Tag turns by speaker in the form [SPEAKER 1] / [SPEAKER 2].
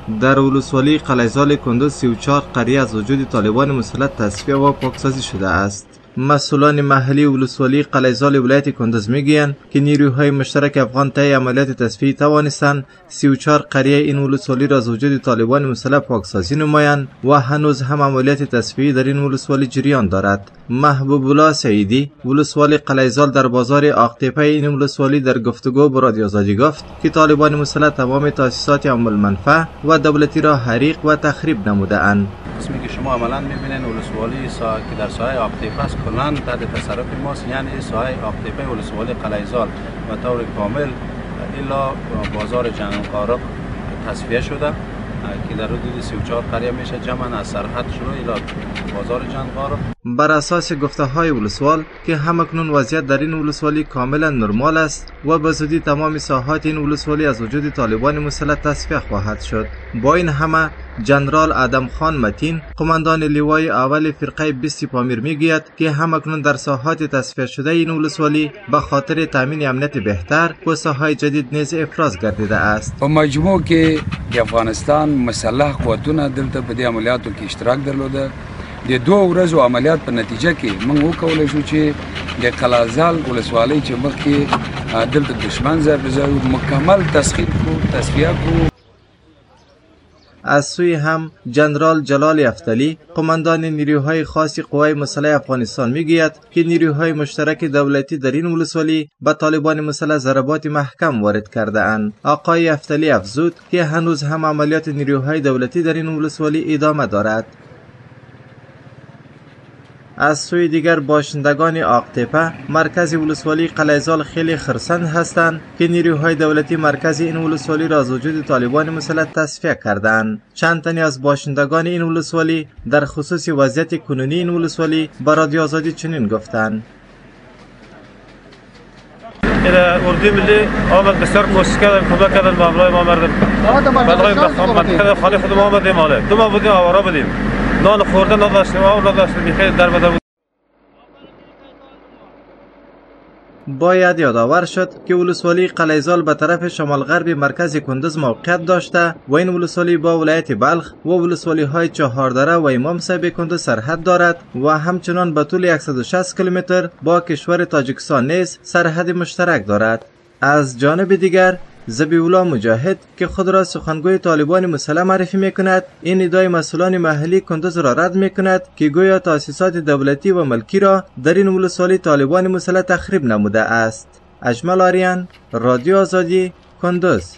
[SPEAKER 1] در ولسوالی قلعه کندز 34 قریه از وجود طالبان مسلح تصفیه و پاکسازی شده است. مسئولان محلی ولسوالی قلعه ولایت کندز میگویند که نیروهای مشترک افغان طی عملیات تصفیه توانستند 34 قریه این ولسوالی را از وجود طالبان مسلح پاکسازی نمایند و هنوز هم عملیات تصفیه در این ولسوالی جریان دارد. محبوب الله سعیدی ولسوالی قلعه در بازار آقتپه این ولسوالی در گفتگو با رادیو آزادی گفت که طالبان مسلح تمام تاسیسات عام المنفعه و دولتی را حریق و تخریب نموده اند.
[SPEAKER 2] قسمی که شما عملا می‌بینین ولسوالی که در ساحه آقتپه است کلاً تحت تصرف ماست، یعنی ساحه آقتپه ولسوالی قلعه و طور کامل الا بازار جنگارق تصفیه شده که در حدود 34 قریه میشه جمعا از سرحد شروع الی بازار جنگارق.
[SPEAKER 1] بر اساس گفته های ولسوال که همکنون وضعیت در این ولسوالی کاملا نرمال است و به زودی تمام ساحات این ولسوالی از وجود طالبان مسلح تصفیه خواهد شد. با این همه جنرال ادم خان متین قماندان لوای اول فرقه 20 پامیر میگوید که همکنون در ساحات تصفیه شده این ولسوالی به خاطر تامین امنیت بهتر و ساحات جدید نیز افراز گردیده است.
[SPEAKER 3] په مجموع کې د افغانستان مسلح قوتونه دلته په دې عملیاتو کې اشتراک درلوده. د دوو ورځو عملیات په نتیجه کې موږ وکولی شو چې د قلعه ولسوالۍ چې مخکې دلته دشمن ځای په ځای مکمل تسخیر کړو، تصفیه کړو.
[SPEAKER 1] از سوی هم جنرال جلال افتلی قماندان نیروهای خاص قوای مسلح افغانستان میگوید که نیروهای مشترک دولتی در این ولسوالی به طالبان مسلح ضربات محکم وارد کرده اند. آقای افتلی افزود که هنوز هم عملیات نیروهای دولتی در این ولسوالی ادامه دارد. از سوی دیگر باشندگان آقتپه مرکز ولسوالی قلعه خیلی خرسند هستند که نیروهای دولتی مرکز این ولسوالی را از وجود طالبان مسلح تصفیه کردند. چند تنی از باشندگان این ولسوالی در خصوص وضعیت کنونی این ولسوالی با رادیو آزادی چنین گفتند:
[SPEAKER 4] اردوی ملی آمد بسیار کوشش کردن، کمک کردن به همراه ما مردم. بعد خانه خود ما آمدیم، دو ماه بودیم آواره بودیم، نان خورده نداشتیم، آب نداشتیم، خیلی در بدر بود.
[SPEAKER 1] باید یادآور شد که ولسوالی قلعه به طرف شمال غرب مرکز کندز موقعیت داشته و این ولسوالی با ولایت بلخ و ولسوالی های چهاردره و امام صاحب کندز سرحد دارد و همچنان به طول 160 کیلومتر با کشور تاجیکستان نیز سرحد مشترک دارد. از جانب دیگر ذبیح الله مجاهد که خود را سخنگوی طالبان مسلح معرفی میکند این ادعای مسئولان محلی کندز را رد میکند که گویا تاسیسات دولتی و ملکی را در این ولسوالی طالبان مسلح تخریب نموده است. اجمل آریان، رادیو آزادی، کندز.